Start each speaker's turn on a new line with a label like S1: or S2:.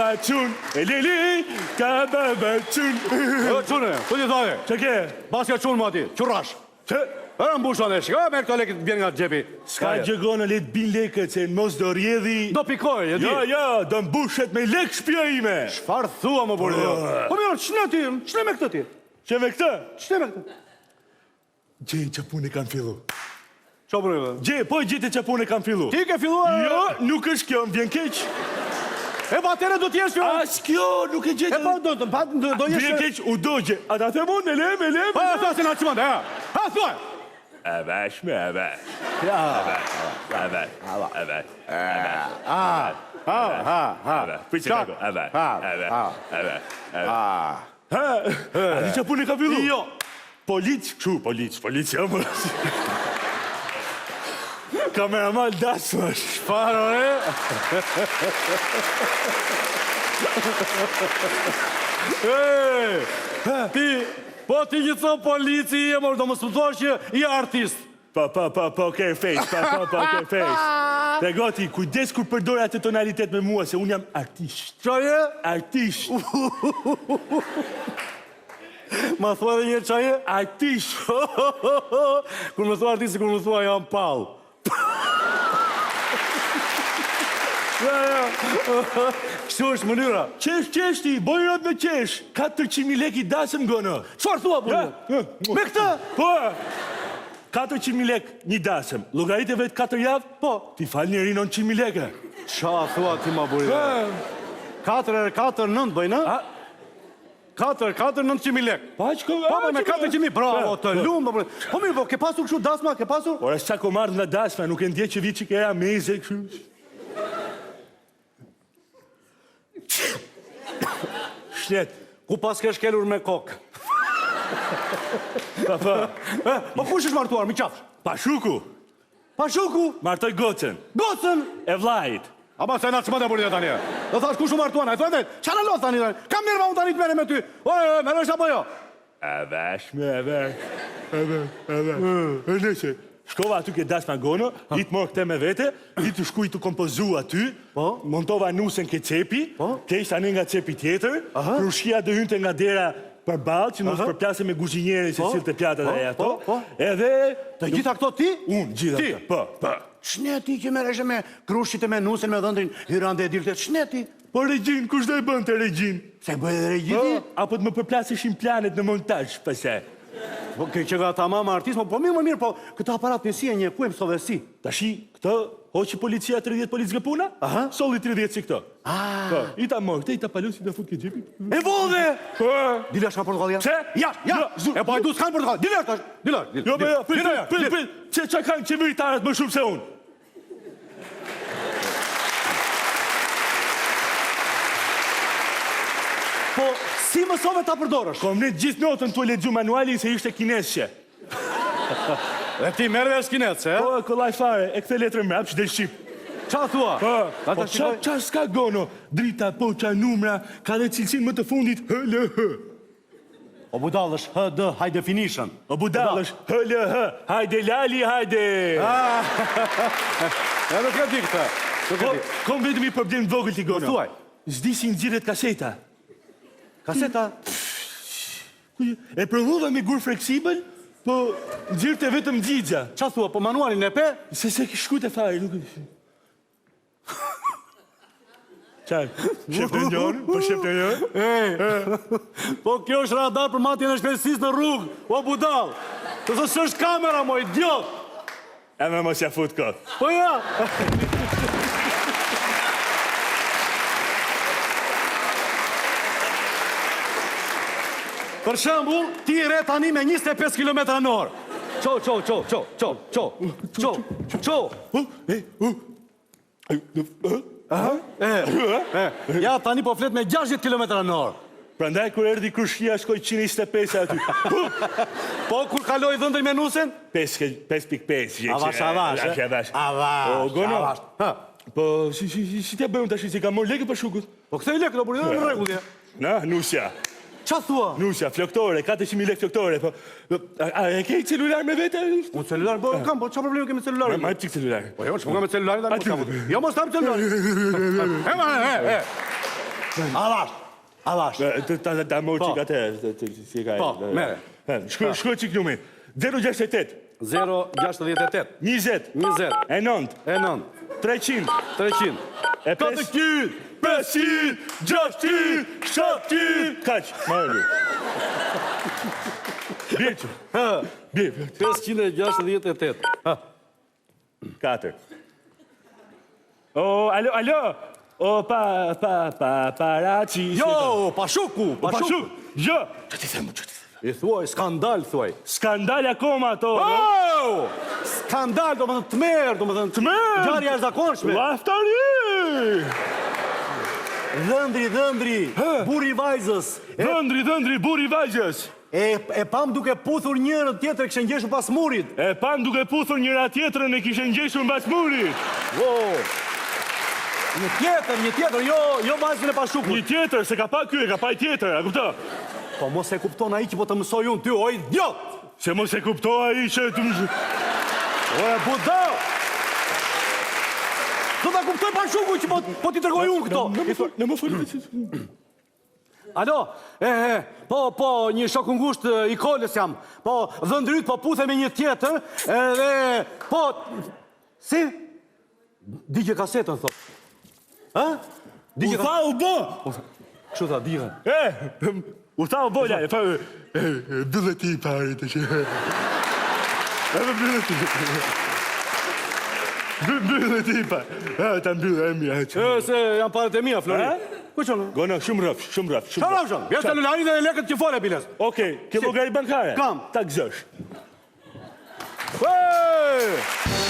S1: baba çun, e lili, ka baba çun.
S2: O çunë, po ti thave.
S1: Çe ke?
S2: Paske çun më aty, qurrash.
S1: Çe?
S2: E mbush anë, shiko, merr këto lekë të bjen nga xhepi.
S1: S'ka gjë Gono, le të bin lekët, se mos do rrjedhi.
S2: Do pikoj, e di.
S1: Jo, jo, do mbushet me lekë shtëpia ime.
S2: Çfarë thua më burri? Po mirë, ç'ne ti? Ç'ne me këtë ti?
S1: Ç'ne me këtë?
S2: Ç'ne me këtë?
S1: Gjej ça pune kam fillu.
S2: Ça pune ke?
S1: Gjej, po e gjete ça pune kam fillu.
S2: Ti ke filluar?
S1: Jo, nuk është kjo, më vjen keq.
S2: E pa atëherë do të jesh kjo.
S1: As kjo, nuk e gjete.
S2: E pa do të pa do do jesh.
S1: Vjen keq, u dogje. A ta them unë, e lem, e lem.
S2: Pa ta se na çmend, ha. Ha thuaj.
S1: E vesh me e vesh.
S2: Ja.
S1: E vesh. E vesh. E vesh. E vesh.
S2: Ha. Ha, ha, ha.
S1: Prit se kako. E vesh. E vesh. E vesh. E vesh.
S2: Ha.
S1: Ha, a di ça punë ka fillu?
S2: Jo.
S1: Polic, kështu, polic, polic, jo, më. Kameraman dasmash.
S2: Çfarë, ore? E, ti, po ti gjithë thon polici je, mor, do mos më thuash që je artist.
S1: Po, po, po, poker face, po, po, poker face. Trego ti, kujdes kur përdor atë tonalitet me mua, se unë jam artist.
S2: Ça je?
S1: Artist.
S2: Ma thua edhe një herë ça je?
S1: Artist.
S2: Kur më thua artist, kur më thua jam pall. Ja, ja. Kështu është mënyra.
S1: Qesh, qesh ti, boj rob me qesh. 400.000 lekë i dasëm Gono.
S2: Çfarë thua po?
S1: Ja,
S2: Me këtë?
S1: Po. 400.000 lekë një dasëm. Llogarite vetë 4 javë?
S2: Po.
S1: Ti fal njeri 900.000 lekë.
S2: Ça thua ti ma burri? 4 herë 4 9 bëjnë, ë? 4, 4, 900.000 lek.
S1: Po aq ko.
S2: Po, po, me 400.000, bravo, të lumë, po, po mirë, po, ke pasur kështu dasma, ke pasur?
S1: Ore, sa kom ardhë nga dasma, nuk e ndje që vi që kera meze, kështu. Shnet.
S2: Ku pas ke shkelur me kokë?
S1: Po, po.
S2: Po, kush është martuar, mi qafsh?
S1: Pashuku.
S2: Pashuku!
S1: Martoi gocën.
S2: Gocën!
S1: E vllait.
S2: Ama se na çmende burri tani. Do thash kush u martua, na thua vetë. Ça na lodh tani tani? Kam nerva unë tani të merrem me ty. Ore, ore, merresh apo jo?
S1: E vesh me e vesh. E vesh, e vesh. E nëse. Shkova aty ke dasma Gono, i të mor këte me vete, i të shkuj të kompozu aty,
S2: Po.
S1: montova nusen ke cepi,
S2: Po.
S1: ke ishte anë nga cepi tjetër, krushia do hynte nga dera përballë që mos përplase me kuzhinierin që
S2: Po.
S1: sillte pjatat
S2: Po,
S1: e ato.
S2: po, po.
S1: Edhe
S2: Të gjitha këto ti?
S1: unë gjitha
S2: Ti?
S1: këto. Po, po.
S2: Ç'ne ti që merreshe me krushqit e me nusen me dhëndrin, hyrande e dilte, ç'ne ti?
S1: Po regjin, kush do e bënte regjin?
S2: Se bëj edhe regji
S1: Po,
S2: ti?
S1: apo të më përplaseshin planet në montazh, pastaj.
S2: Po ke që nga tamam artist, po, po mirë, më mirë, po këtë aparat një si e një ku e mësove si?
S1: Tashi, këtë hoqi policia 30 policë nga puna?
S2: Aha.
S1: Solli 30 si këto.
S2: Ah.
S1: Po, i ta mor, këtë i ta palosi ta fut ke xhepi.
S2: E vodhe!
S1: Po.
S2: Dil jashtë nga portokallia.
S1: Pse?
S2: Ja, ja.
S1: Jo, zu-
S2: E po hajdu s'kan portokall. Dil jashtë tash. Dil jashtë. Dil.
S1: Jo, po jo, prit,
S2: Dil jashtë,
S1: prit,
S2: dil.
S1: prit. Çe çka kanë qeveritarët më shumë se unë?
S2: Po si mësove ta përdorësh?
S1: Kom nejt gjithë notën tu lexu manualin se ishte kinezçe.
S2: Dhe ti merr vesh kinezçe, e?
S1: Po, kollaj fare, e kthe letrën mbrapsht del shqip.
S2: Ça thua?
S1: Po,
S2: Ta
S1: po
S2: ta
S1: ça
S2: shikoj.
S1: ça s'ka Gono? Drita, po ça numra, ka dhe cilësinë më të fundit H L H.
S2: O budall është HD high definition.
S1: O budall është H L H. Hajde Lali, hajde.
S2: Ja nuk e di këtë. Nuk e
S1: Po,
S2: di.
S1: kom vetëm një problem të vogël ti Gono.
S2: Po, thuaj.
S1: S'di si nxirret kaseta.
S2: Kaseta.
S1: E provova me gur fleksibël, po nxirrte vetëm xixa.
S2: Ça thua, po manualin e pe?
S1: Se se shkruajte fare, nuk Ça, shef në njërë, po shef në njërë.
S2: Ej, po kjo është radar për matjen e shpejtësisë në rrugë, o budall. Të thë s'është kamera, mo, idiot.
S1: E me mos ja fut kot.
S2: Po ja. Për shembull, ti re tani me 25 km në orë. Ço, ço, ço, ço, ço, ço, ço, ço. E, e, ja tani po flet me 60 km në orë.
S1: Prandaj kur erdhi krushqia shkoi 125 aty.
S2: Po kur kaloi dhëndri me nusen?
S1: 5.5.
S2: Avash, avash,
S1: Avash, avash.
S2: Avash,
S1: O, Gono.
S2: avash. Ha.
S1: Po, si, si, si, si t'ja bëjmë tash, si ka morë lekë Pashukut?
S2: Po kthej lekë, do burri, në rregull je.
S1: Na, nusja.
S2: Ça thua?
S1: Nusja, floktore, 400.000 lekë floktore, po. A, a e ke celular me vete?
S2: Unë celular, po kam, po çfarë problemi ke me celularin?
S1: Ma, ma çik celular.
S2: Po jo, ç'më ka me celularin tani?
S1: Aty.
S2: Po, jo, mos kam celularin. E, ma, e, e. Avash, avash.
S1: Të ta ta mor çik atë, si e ka.
S2: Po, merre.
S1: Shkruaj, shkruaj çik numrin. 068.
S2: 068.
S1: 20.
S2: 20.
S1: E 9.
S2: E 9.
S1: 300.
S2: 300.
S1: E 400. 500, 600, 700. Kaq, marrë. Birçu. Bir.
S2: 568. Ha.
S1: 4. O, alo, alo. O, pa, pa, pa, paraci.
S2: Jo, pashuku, pashuku.
S1: Pashuk. Jo. Që ti them, që ti them.
S2: I thuaj, skandal, thuaj.
S1: Skandal akoma ato.
S2: Oh! Skandal, do më thënë tmerr, do më thënë
S1: Tmerr!
S2: Ngjarje e jashtëzakonshme.
S1: Laftari!
S2: Dhëndri, dhëndri, burri i vajzës.
S1: Dhëndri, dhëndri, burri i vajzës.
S2: E, e pam duke puthur njërën tjetrën e kishe ngjeshur pas murit.
S1: E pam duke puthur njëra tjetrën e kishe ngjeshur mbas murit.
S2: Wow. Një tjetër, një tjetër, jo, jo vajzën e pashukut.
S1: Një tjetër, se ka pa ky, e ka pa i tjetër, a kupto?
S2: Po mos e kupton ai që po të mësoj unë ty, o idiot!
S1: Se mos e kupto ai që të më...
S2: O e budall! Do ta kuptoj pashuku që po, po t'i tregoj unë këto.
S1: Në më fol, në më fol.
S2: Alo, e, e, po, po, një shok ngushtë i Kolës jam. Po, dhëndri yt po puthe me një tjetër, edhe, po, si? Digje kasetën, thot. Ha?
S1: Digje U tha u bo!
S2: Kështu tha, digje.
S1: E, u tha u bo, lajë, pa, e, mbylle ti i pari të që. Edhe mbylle ti. Mbylle ti i pari. E, ta mbylle, e mira.
S2: E, se janë paret e mia, Flori. Ku qonë?
S1: Gono, shumë rrofsh, shumë rrofsh.
S2: Shumë rrofsh, ja celularin dhe lekët që fole, biles.
S1: Okej, ke llogari bankare?
S2: Kam.
S1: Ta gëzosh.
S2: Ej!